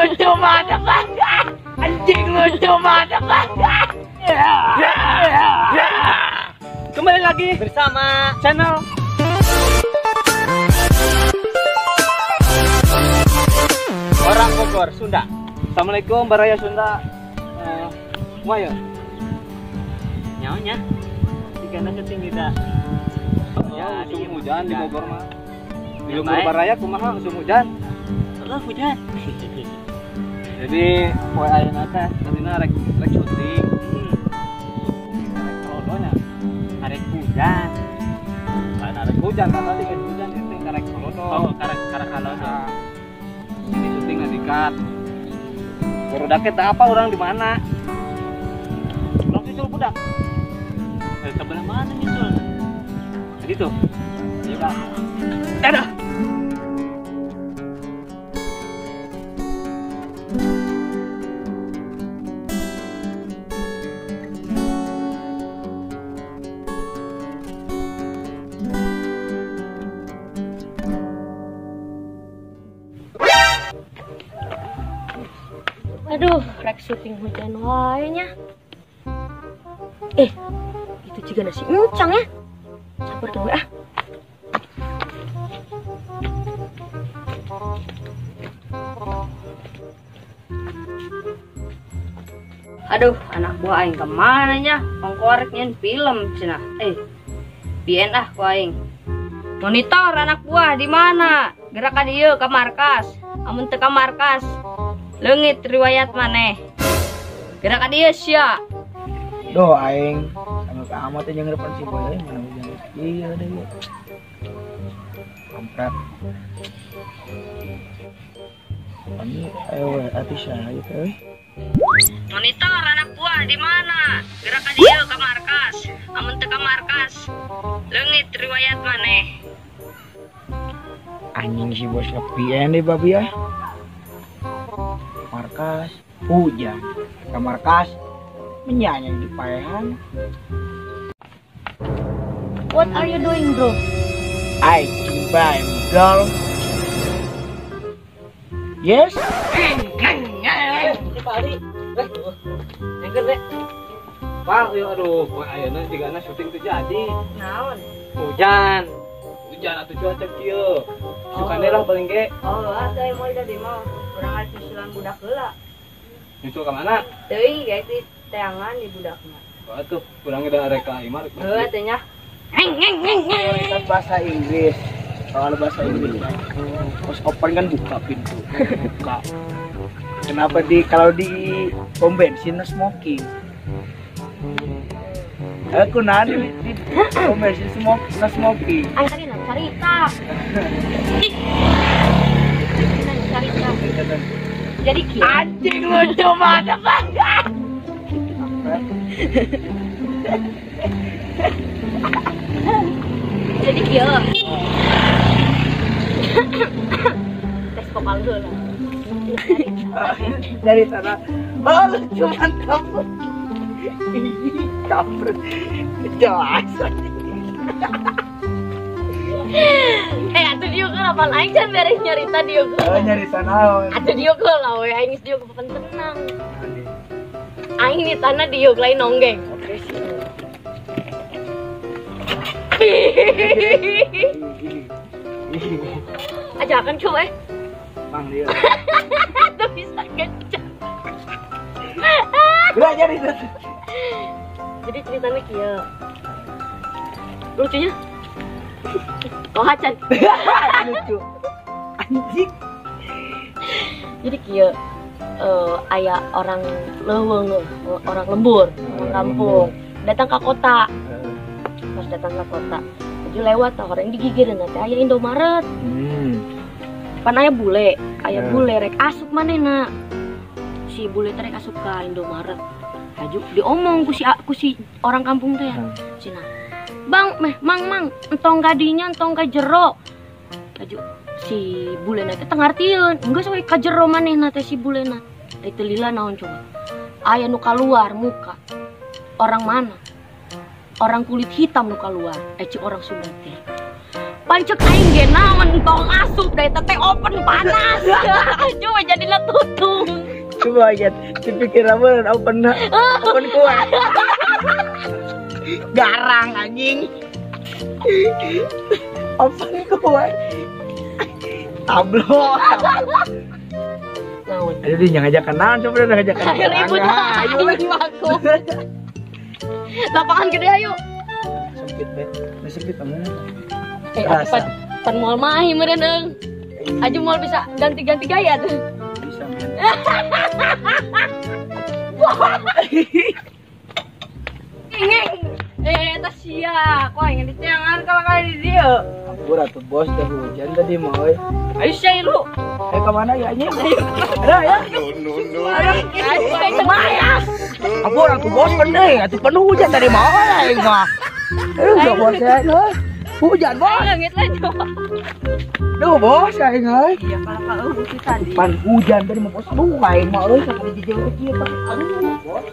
lucu banget. Anjing lucu banget. Kembali lagi bersama channel Orang Bogor Sunda. Assalamualaikum Baraya Sunda. Wah ya. Nyaonya. Dikana syuting kita. Ya, musim hujan di Bogor mah. Di Bogor Baraya kumaha musim hujan? Heeh, hujan. Jadi poe ayeuna teh tadina rek syuting. Rek kolodonya. Arek hujan. Lain arek hujan kan tadi kan hujan itu karek kolodo. Oh, karek kolodo. Ini syuting ngadikat. Barudak teh apa orang di mana? Urang nyusul budak. Sebelah mana nyusul? Jadi tuh. Iya, Pak. Dadah. Aduh, rek syuting hujan wae nya. Itu juga nasi encang ya. Sabar dulu ah. Aduh, anak buah aing kemana nya? Ongko rek nyen film cenah. Bien ah ku aing. Monitor anak buah di mana? Gerakan ieu ke markas. Amun teu ka markas, leungit riwayat maneh. Gerakan ieu sia. Duh aing sama ka amat jeung depan si boy mana hujan. Iya deh. Kampret. Ini ayo atuh saha ieu teh. Monitor anak buah di mana? Gerakan ieu ka markas. Amun teu ka markas, leungit riwayat maneh. Anjing si bos lebih deh babi ya. Markas hujan. Ka markas menyanyi di paehan. What are you doing, bro? I jumpa girl. Yes. Pak Ali. Engker deh. Pak, yo aduh, poe ayeuna jigana syuting teu jadi. Naon? Hujan. Hujan atuh cuaca kieu. Sukane lah paling ge. Oh, atuh moal jadi mah. Urang arek nyusulan budak heula. Nyusul ka mana? Teuing guys, di teangan di budakna. Oh, atuh urang da arek ka imah. Heuh teh nya. Kan bahasa Inggris. Kalau bahasa Inggris pas open kan buka pintu. Buka. Kenapa di kalau di pom bensin no smoking? Aku nani di pom bensin smoke no smoking. Aing tadi nak carita. Carita. Jadi kieu. Anjing lucu banget. Jadi kieu. Tes vokal dulu lah. Dari sana. Oh, lucu mantap. Kampret. Jelas. Atuh dieu kan aing can beres nyarita dieu. Oh, nyarita naon? Atuh dieu lah we aing geus dieu papan tenang. Aing di tanah dieu lain nonggeng. Oke sih. Ajakan coba. Mang dia. Tuh bisa kencang. Belajar itu. Jadi ceritanya kieu. Lucunya. Oh hacan. Lucu. Anjing. Jadi kieu aya orang leuweung, orang lembur, orang kampung datang ke kota. Pas datang ke kota, jadi lewat orang digigireun teh aya Indomaret. Pan aya bule, rek asup manehna. Si bule teh rek asup ka Indomaret. Haju diomong ku si orang kampung teh. Cenah. Bang, meh, mang, entong ka dinya, entong ka jero. Haju si bulena teh teu ngartieun. Geus we ka jero manehna teh si bulena. Teu lila naon coba. Aya nu kaluar muka. Orang mana? Orang kulit hitam nu kaluar, cek orang Sunda teh. Pancek aing ge naon entong asup da eta teh open panas. Coba jadina tutung. Coba lihat, dipikir apa open open kue. Garang anjing. Open kue. Tablo. Naon? Aduh, dia jangan ngajak kenalan, coba dia ngajak kenalan. Ayo ribut. Ayo Ayo aku. Lapangan gede ayo. Sempit, Be. Nah, sempit kamu. Eh, Rasa. pan pan moal mahi meureun eung. Aju moal bisa ganti-ganti gaya tuh. Bisa, men. Ngeng. Eh, tas sia. Kok aing diteangan kalau kali di dieu. Ampura tuh bos, dah hujan tadi mah euy. Ayo sia lu. Eh, kemana ya anjing? Ada ya? Lumayan. Ampura tuh bos penuh, atuh penuh hujan tadi mah euy aing mah. Eh, udah bos ya. Euy. Hujan, bos. Leungit lah coba. Duh, bos aing euy. Iya, kalau kalau hujan tadi. Pan hujan tadi mah bos. Aduh, aing mah euy sampai dijejel kieu. Aduh, bos.